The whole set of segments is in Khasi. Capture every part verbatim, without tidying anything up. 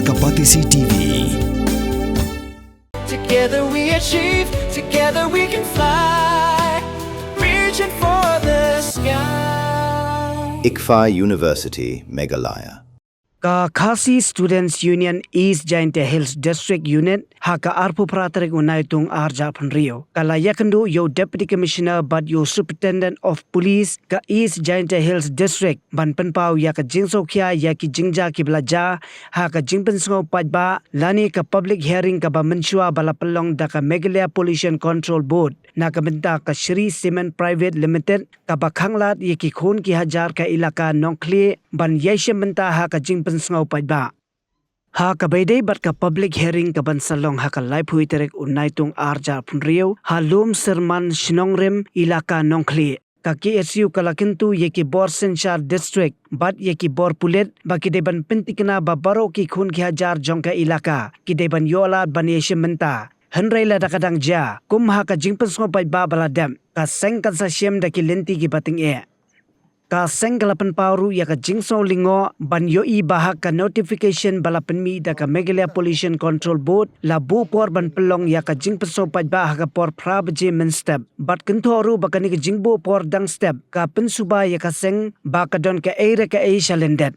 Kapatisi T V. Together we achieve, together we can fly. Reaching for the sky. ICFAI University, Meghalaya. Ka Khasi Students Union East Jaintia Hills District Unit ha ka arphew phra tarik u Naitung arhajar arphew hynriew ka la ïakynduh ïa u Deputy Commissioner bad ïa u Superintendent of Police ka East Jaintia Hills District ban pynpaw ïa ka jingsngewkhia ïa ki jingjia kiba la jia ha ka jingpynsngew paidbah lane ka public hearing kaba mynshuwa ba la pynlong da ka Meghalaya Pollution Control Board na ka bynta ka Shree Cement Private Limited kaba khanglad ïa ki khun ki hajar ka ilaka Nongkhlieh ban ïashem bynta ha ka jingpynsngew paidbah. Ha kaba ïadei bad ka public hearing kaban sa long ha ka laiphew tarik u Naitung arhajar arphew hynriew ha Lum Syrman Shnongrim ilaka Nongkhlieh, ka KSU ka la kyntu ïa ki bor synshar district bad ïa ki bor pulit ba ki dei ban pyntikna ba baroh ki khun ki hajar jong ka ilaka ki dei ban ïoh lad ban ïashem bynta. Hynrei lada ka dang jia kum ha ka jingpynsngew paidbah ba la dep, ka seng kan sa shem da ki lynti kiba tyngeh. Ka seng ka la pynpaw ruh ïa ka jingsngew lyngngoh ban ïohi ba ha ka notification ba la pynmih da ka Meghalaya Pollution Control Board la buh por ban pynlong ïa ka jingpynsngew paidbah ha ka por phra baje mynstep bad kynthoh ruh ba kane ka jingbuh por dang step ka pynsuba ïa ka seng ba ka don kaei re kaei sha lyndet.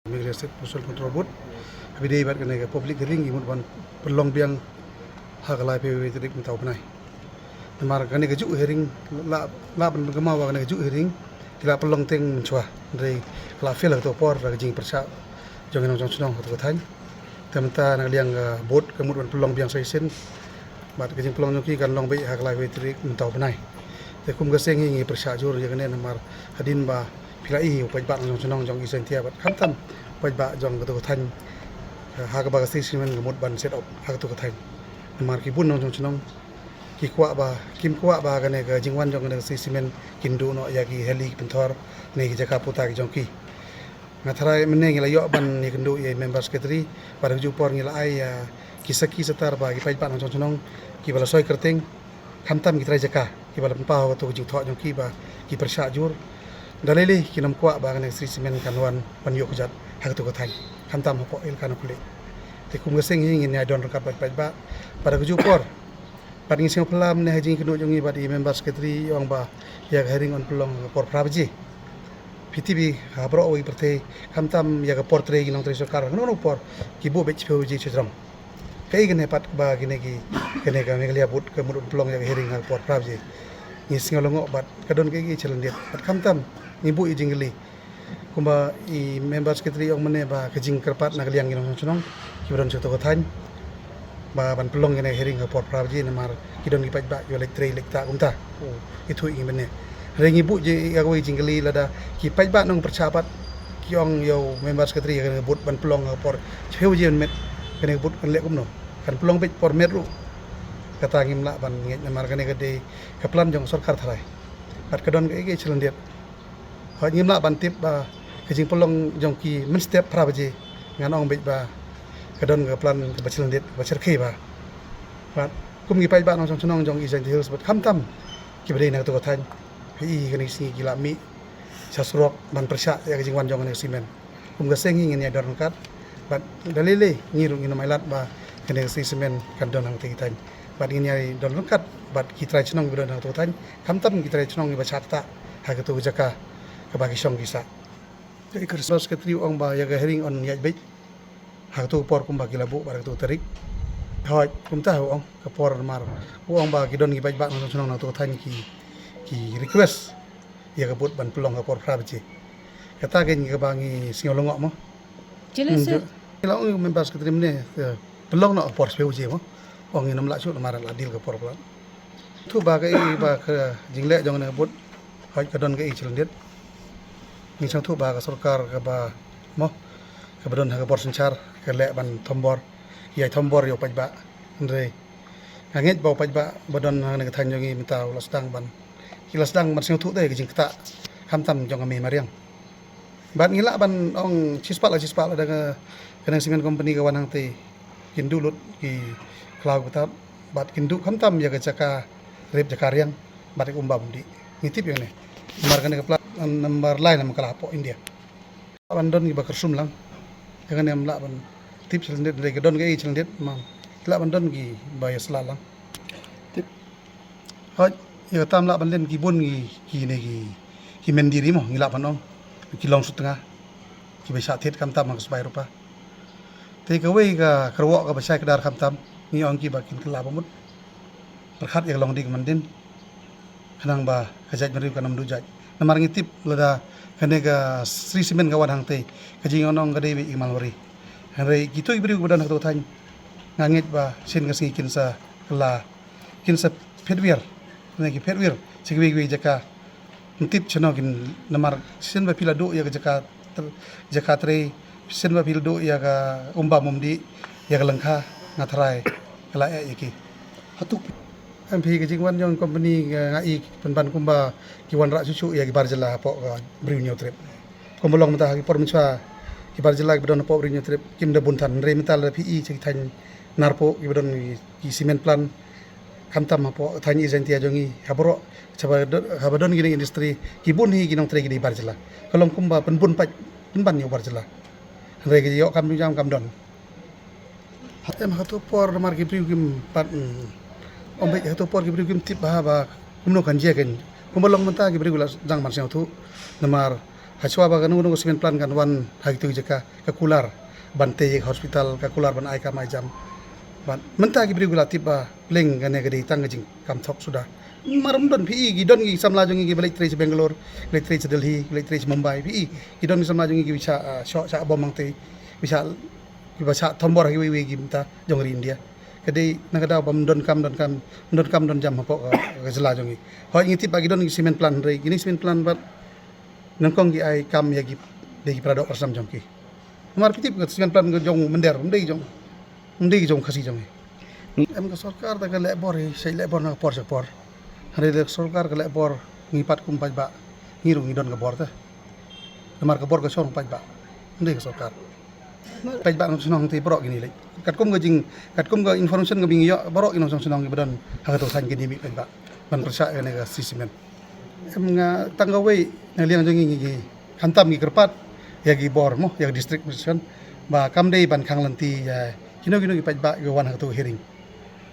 Meghalaya State Pollution Control Board. Haba ïadei bad kane ka public hearing, ngi mut ban pynlong biang ha ka laiphew tarik mynta u bnai. Namar kane ka juh hearing la, la ban pynkynmaw ba kane ka juh hearing ki la pynlong teng mynshuwa, hynrei ka la fail ha kato ka por da ka jingpyrshah jong ki nongshong shnong ha kato ka thaiñ. Te mynta na ka liang ka board ka mut ban pynlong biang sa shisien. Bad ka jingpynlong jong ki kan long beit ha ka laiphew tarik mynta u bnai. Te kum ka seng hi ngi pyrshah jur ïa kane namar hadien ba phi la i u paidbah nongshong shnong jong East Jaintia bad khamtam u paidbah jong kato ka thaiñ, ha kaba ka Shree Cement ka mut ban set up ha kato ka thaiñ. Namar ki bun nongshong shnong ki kwah ba, kim kwah ba kane ka jingwan jong kane ka Shree Cement kin duh noh ïa ki heli ki pynthor ne ki jaka puta ki jong ki. Nga tharai mynne ngi la ïoh ban ïakynduh ïa i member secretary, bad ha kajuh por ngi la ai ïa ki sakhi satar ba ki paidbah nongshong shnong kiba la soi kyrteng, khamtam ki trai jaka kiba la pynpaw ha kato ka jingthoh jong ki ba ki pyrshah jur. Da lei lei kim kwah ba kane ka Shree Cement kan wan ban ïoh kjat ha kato ka thaiñ, khamtam hapoh Elaka Nongkhlieh. Te kum ka seng hi ngin ïa don ryngkat bad paidbah, bad ha kajuh por. Bad ngi sngewphylla mynne ha jingkynduh jong ngi bad i member secretary, i ong ba ïa ka hearing yn pynlong ha ka por phra baje. Phi tip i ha baroh kawei ka pyrthei, khamtam ïa ka por trei ki nongtrei sorkar, kano kano ka por ki buh beit shiphew baje shajrong. Kaei kane pat ba kine ki, kane ka Meghalaya Board ka mut ban pynlong ïa ka hearing ha ka por phra baje. Ngi sngew lyngngoh bad ka don kaei kaei shalyndet, bad khamtam ngi buh ïa ka jingkylli. Kumba i member secretary i ong mynne ba ka jingkyrpad na ka liang ki nongshong shnong kiba don sha kato ka thaiñ ba ban pynlong kane ka hearing ha ka por phra baje namar ki don ki paidbah kiba leit trei leit ktah kumta. Ithuh ïa ngi mynne. Hynrei ngi buh ïa kawei ka jingkylli, lada ki paidbah nongpyrshah pat ki ong ïa u member secretary ïa kane ka board ban pynlong ha ka por shiphew baje mynmiet, kane ka board kan leh kumno? Kan pynlong beit por miet ruh. Kata ngim lah ban ngeit namar kane ka dei ka plan jong ka sorkar tharai. Bad ka don kaei kaei shalyndet. Hooid, ngim lah ban tip ba ka jingpynlong jong ki mynstep phra baje, ngan ong beit ba ka don ka plan kaba shalyndet, kaba shyrkhei bha. Bad kum ki paidbah nongshong shnong jong East Jaintia Hills bad khamtam kiba dei na kato ka thaiñ, phi i kane ka sngi ki la mih sha surok ban pyrshah ïa ka jingwan jong kane ka Shree Cement. Kum ka seng hi ngin ïa don ryngkat bad da lei lei ngi ruh ngin ym ailad ba kane ka Shree Cement kan don hangtei ki thaiñ. Bad ngin ïa don ryngkat bad ki trai shnong kiba don hangto thaiñ, khamtam ki trai shnong kiba shah ktah ha kato ka jaka kaba ki shong ki sah. Te i member secretary u ong ba ïa ka hearing yn ïaid beit ha kato ka por kumba ki la buh bad ha kato ka tarik. Hooid, kumta u ong, ka por namar u ong ba ki don ki paidbah nongshong shnong na kato ka thaiñ ki, ki request ïa ka board ban pynlong ha ka por phra baje. Kata ka dei kaba ngi sngew lyngngoh mo. Jile Hmm, sir. Ju-, la ong member secretary mynne, eh, pynlong noh ha ka por shiphew baje mo. Ong ngin ym lah shuh namar la deal ka por palat. Thuh ba kaei ba ka jingleh jong kane ka board, hooid ka don kaei shalyndet. Ngi sngewthuh ba ka sorkar kaba mo, kaba don ha ka bor synshar ka leh ban thombor, ïai thombor ïa u paidbah. Hynrei nga ngeit ba u paidbah ba don ha kane ka thaiñ jong ngi mynta u la sdang ban, ki la sdang ban sngewthuh te ka jingktah, khamtam jong ka mei mariang. Bad ngi lah ban ong shispah la shispah lada ka, kane ka cement company ka wan hangtei kin duh lut ki khlaw ki ktah bad kin duh khamtam ïa ka jaka rep jaka riang bad ka um bam um dih. Ngi tip ïa kane. Namar kane ka pla-, namar lai namar ka la hapoh India. Ban don kiba kyrsum lang. Ka ngam lah ban tip shalendit, re ka don ka ei shalendit, ma lah ban don ki ba ïa sla lang. Tip. Hoi, ïa kata ym lah ban len ki bun ki, ki ne ki, ki mynder mo, ngi lah ban ong. Ki long sut nga. Ki ba shah thied khamtam ha ka sbai rupa. Te kawei ka kyrwoh ka ba shai kdar khamtam, ngi ong ki ba kin kylla ba mut. Pyrkhat ïa ka long ding mandin. Khnang ba ka jaitbynriew kan ym duh jait. Namar ngi tip lada kane ka Shree Cement ka wan hangtei, ka jingïohnong ka dei beit i Malwari. Hynrei kito ki briew ba don ha kato thaiñ, nga ngeit ba shen ka sngi kin sa kylla, kin sa phet wir, ne ki phet wir sha kiwei kiwei jaka. Ym tip shano kin, namar shen ba phi la duh ïa ka jaka tr-, jaka trei, shen ba phi la duh ïa ka umbam umdih, ïa ka lyngkha, nga tharai ka la eh ïa ki. Hato em phi ka jingwan jong company, nga, nga i pynban kumba ki wanrah shuh shuh ïa ki bar jylla hapoh ka Bri u Hynñiewtrep. Kumba long mynta ha ki por mynshuwa, ki bar jylla ki ba don hapoh Bri u Hynñiewtrep kim da bun than, hynrei mynta lada phi i sha ki thaiñ Narpuh ki ba don ki, ki cement plant, khamtam hapoh thaiñ East Jaintia jong ngi, ha baroh, haba don, haba don kine ki industry, ki bun hi ki nongtrei ki dei bar jylla. Ka long kumba pynbun paid, pynban ïa u bar jylla. Hynrei ka ïoh kam jam kam don. Em ha kato por namar ki briew kim pat, mm, ym beit, ha kato por ki briew kim tip ba, ba kumno kan jia kan. Kumba long mynta ki briew la dang ban sngewthuh. Namar hashwa ba kano kano ka cement plant kan wan ha kito ki jaka, ka kular ban tei ïa ka hospital, ka kular ban ai kam ai jam. Bad mynta ki briew ki la tip ba pleng kane ka dei tang ka jingkam thok suda. Mar ym don, phi i ki don ki samla jong ngi ki ba leit trei sha Bangalore, ki leit trei sha Delhi, ki leit trei sha Mumbai, phi i ki don ki samla jong ngi ki ba shah, ah, shoh shah bom hangtei, ki ba shah, ki ba shah thombor ha kiwei kiwei ki bynta jong ka ri India. Ka dei na ka daw ba ym don kam, don kam, ym don kam don jam hapoh ka, ka jylla jong ngi. Hooid ngi tip ba ki don ki cement plant, hynrei kine cement plant bad nyngkong ki ai kam ïa ki, dei ki para doh para snam jong ki. Namar phi tip ka cement plant ka jong mynder, ym dei jong, ym dei jong Khasi jong ngi. Em ka sorkar da ka leh bor hi, shait leh bor na ka por sha ka por. Hynrei da ka sorkar ka leh bor, ngi pat kum paidbah, ngi ruh ngi don ka bor te. Namar ka bor ka shong paidbah, ym dei ka sorkar. Paidbah nongshong shnong te baroh kine leh. Katkum ka jing, katkum ka information ka ba ngi ïoh, baroh ki nongshong shnong ki ba don ha kato thaiñ kine mih paidbah ban pyrshah ïa kane ka Shree Cement. Em nga tang kawei na liang jong ngi, ngi khamtam ngi kyrpad ïa ki bor mo, ïa ka district administration ba kam dei ban khang lynti ïa kino kino ki paidbah ki wan ha kato hearing.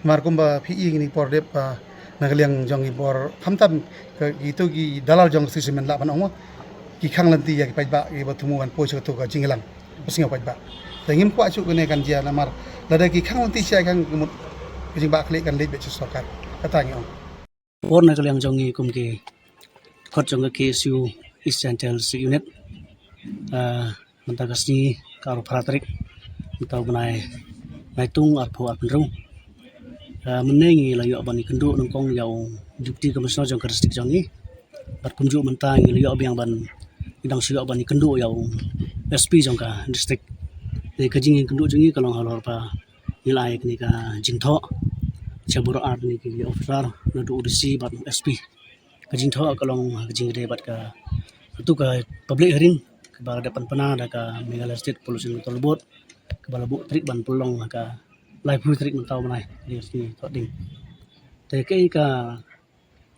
Namar kumba phi i kine ki por dep, ah, na ka liang jong ki bor khamtam ka, kito ki dalal jong ka Shree Cement lah ban ong mo, ki khang lynti ïa ki paidbah ki ba thmu ban poi sha kato ka jingïalang ba sngew paidbah. Te ngim kwah shuh kane kan jia namar lada ki khang lynti sha ka mut ka jingbah khlieh kan leit beit sha sorkar. Kata ngi ong. Por na ka liang jong ngi kum ki khot jong ka K S U East Jaintia District Unit. Ah, mynta ka sngi ka arphew phra tarik, mynta u bnai Naitung arphew arphew hynriew. Ah, mynne ngi la ïoh ban ïakynduh nyngkong ïa u Deputy Commissioner jong ka district jong ngi. Bad kumjuh mynta ngi la ïoh biang ban, ngi dang shu ïoh ban ïakynduh ïa u S P jong ka district. Te ka jingïakynduh jong ngi ka long halor ba ngi la ai kane ka jingthoh sha baroh ar kine ki officer, naduh u D C bad u S P. Ka jingthoh ka long ka jingïadei bad ka, katu ka public hearing kaba la dep pynbna da ka Meghalaya State Pollution Control Board kaba la buh tarik ban pynlong ha ka laiphew tarik mynta u bnai, ka dei ka sngi Thohdieng. Te kaei ka,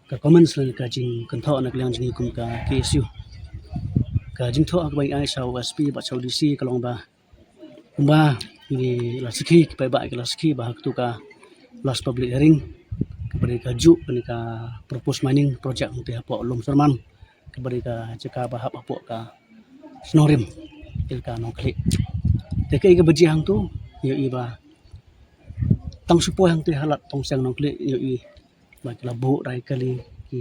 ka comments lane ka jingkynthoh na ka liang jong ngi kum ka K S U. Ka jingthoh kaba ngi ai sha u S P bad sha u D C ka long ba kumba ngi la sakhi, ki paidbah ki la sakhi ba ha katu ka last public hearing kaba dei kajuh kane ka proposed mining project hangtei hapoh Lumsyrman, kaba dei ka jaka ba hap hapoh ka shnong Rim, ka Nongkhlieh. Te kaei kaba jia hangtu, ïohi ba tang shu poi hangtei ha lad Tongseng Nongkhlieh, ïohi ba ki la buh da ki kali, ki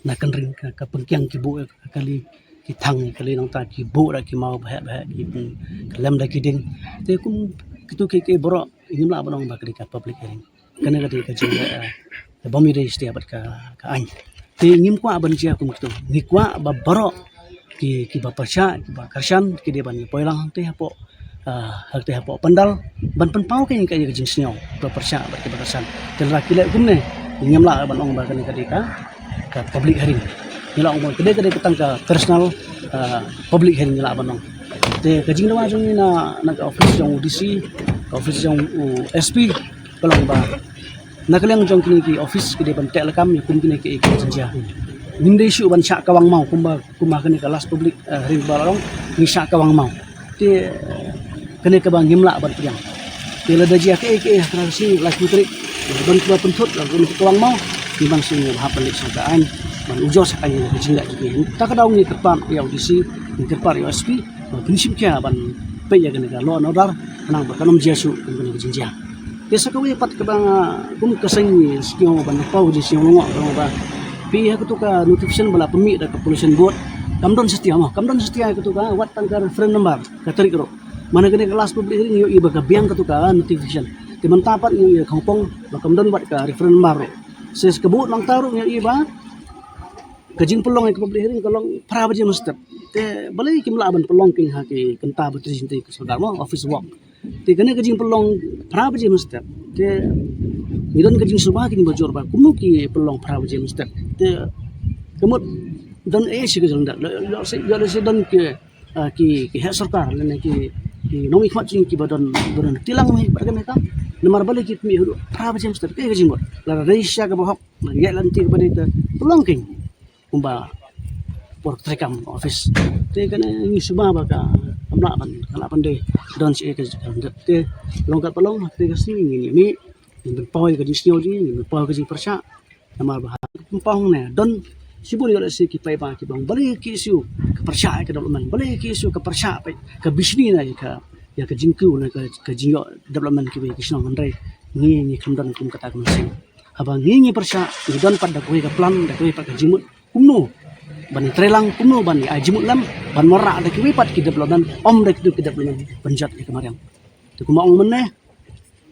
na kynring ka, ka pyngkiang ki buh ka kali, ki thang ki kali, nangta ki buh da ki maw baheh baheh, ki, mm, ka lem da ki dieng. Te kum kitu kiei kiei baroh ngim lah ban ong ba ka dei ka public hearing. Kane ka dei ka jing, eh, bym ïadei satia bad ka, ka aiñ. Te ngim kwah ban jia kum kitu. Ngi kwah ba baroh ki, kiba pyrshah, kiba kyrshan, ki dei ban ïa poi lang hangtei hapoh, ah, hangtei hapoh pandal ban pynpaw ka, ka, ka jingsngew kiba pyrshah bad kiba kyrshan. Te lada ki leh kumne, ngim lah ban ong ba kane ka dei ka, ka public hearing. Ngi lah ong ba ka dei, ka dei ka tang ka personal, ah, public hearing ngi lah ban ong. Te ka jingdawa jong ngi na, na ka office jong u D C, ka office jong u S P, ka long ba na ka liang jong kine ki office ki dei ban teh lakam ïa kum kine ki, ki jingjia. Ngim dei shuh ban shah kawang maw kumba, kumba kane ka last public, eh, hearing ba la long, ngi shah kawang maw. Te, eh, Kane kaba ngim lah ban pdiang. Te lada jia kaei kaei ha ka sngi laiphew tarik, ban kaba pynthut la ban kawang mau, ngi ban sngi hap ban leit sha ka aiñ ban ujor sha ka aiñ ka jingleh jong ki. Ta ka daw ngi kyrpad ïa u D C, ngi kyrpad ïa u S P ban pynshim khia ban peit ïa kane ka law and order, khnang ba kan ym jia shuh kum kane ka jingjia. Te sa kawei pat kaba nga kum ka seng ngi sngew ban paw ka jingsngew lyngngoh kaba phi ha katu ka notification ba la pynmih da ka pollution board, kam don satia mo, kam don satia ha katu ka, wat tang ka reference number ka tarik ruh. Mane kane ka last public hearing ngi ïohi ba ka biang katu ka notification. Te mynta pat ngi ïohi khongpong ba kam don wat ka reference number ruh. Sa ka buh nangta ruh ngi ïohi ba ka jingpynlong ïa ka public hearing ka long phra baje mynstep. Te balei kim lah ban pynlong keiñ ha ki kynta ba three sixty ka sorkar mo, office work. Te kane ka jingpynlong phra baje mynstep, te ngi don ka jingsuba keiñ ba jur ba kumno ki pynlong phra baje mynstep. Te ka mut don ei shi ka jingdon, ïoh lehse don ki, ah, ki, ki heh sorkar lane ki, ki nongmihkhmat jong ngi kiba don, ba don tilang mih bad kane ka. Namar balei ki pynmih haduh phra baje mynstep, kaei ka jingmut? Lada dei shisha kaba hok, lada ïaid lynti kaba dei te pynlong keiñ kumba por treikam office. Te kane ngi suba ba ka, kam lah ban, ka lah ban dei don shi ka, ka, te long katba long, te ka sngi ngin ïa mih, ngin pynpaw ïa ka jingsngew jong ngi, ngin pynpaw ïa ka jingpyrshah. Namar ba ha pynpaw hangne don shibun ïoh lehse ki paidbah kiba ong balei ki issue ka pyrshah ïa ka development, balei ki issue ka pyrshah, ka bishni na ïa ka, ïa ka jingkiew na ka, ka jingïoh development kiwei ki shnong, hynrei ngi, ngi khlem don kum kata ka mynsiem. Haba ngi, ngi pyrshah, ngi don pat da kawei ka plan, da kawei pat ka jingmut kumno ban ïatreilang, kumno ban ai jingmut lem ban wanrah da kiwei pat ki development, ym da kitu ki development ban jot ïa ka mariang. Te kumba ong mynne,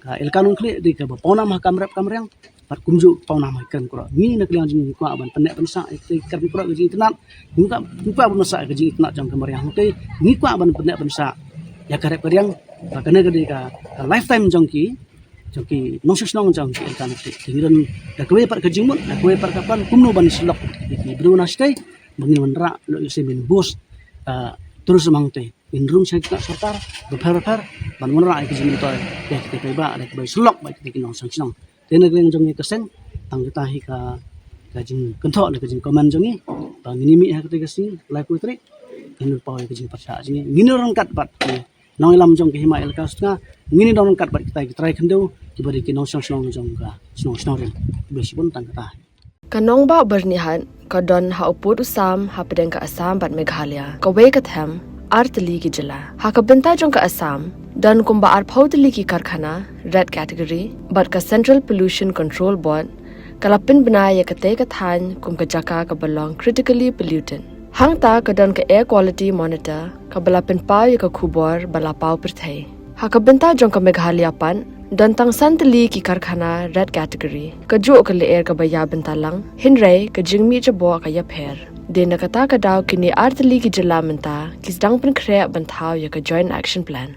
ka Elaka Nongkhlieh dei kaba pawnam ha kam rep kam riang, bad kumjuh pawnam ha ki krem krok. Ngi na ka liang jong ngi ngi kwah ban pynneh pynsah ïa ki krem krok, ka jingitynnad. Ngi kwah, ngi kwah ban pynsah ïa ka jingitynnad jong ka mariang. Te ngi kwah ban pynneh pynsah ïa ka rep ka riang. Ba kane ka dei ka, ka lifetime jong ki, jong ki nongshong shnong jong ki Elaka Nongkhlieh. Te ngi don da kawei pat ka jingmut, da kawei pat ka plan kumno ban syllok ïa ki briew na shatei ba ngin wanrah, lok ïa se min boost, ah, tourism hangtei. Ngin rung sha ki tnat sorkar bapher bapher ban wanrah ïa ki jingmyntoi ïa kita ki paidbah, ïa ki ba syllok bad kita ki nongshong shnong. Te na ka liang jong ngi ka seng, tang kata hi ka, ka jingkynthoh ne ka jingkmen jong ngi ba ngin ïa mih ha kata ka sngi laiphew tarik, ngin paw ïa ka jingpyrshah jong ngi, ngin ryngkat bad ki nongïalam jong ka Hima Elaka Sutnga, ngin ïa don ryngkat bad kita ki trai khyndew kiba dei ki nongshong shnong jong ka shnong Shnongrim. Khublei shibun, tang kata hi. Ka nongbah Byrnihat ka don ha u pud u sam hapdeng ka Assam bad Meghalaya, kawei ka them ar tylli ki jylla. Ha ka bynta jong ka Assam don kumba arphew tylli ki karkhana red category bad ka Central Pollution Control Board ka la pynbna ïa katei ka thaiñ kum ka jaka kaba long critically polluted. Hangta ka don ka Air Quality Monitor kaba la pynpaw ïa ka khubor ba la paw pyrthei. Ha ka bynta jong ka Meghalaya pat, don tang san tylli ki karkhana red category. Kajuh ka lyer kaba ïa bynta lang, hynrei ka jingmih jaboh ka ïapher. Dei na kata ka daw kine ar tylli ki jylla mynta ki sdang pynkhreh ban thaw ïa ka Joint Action Plan.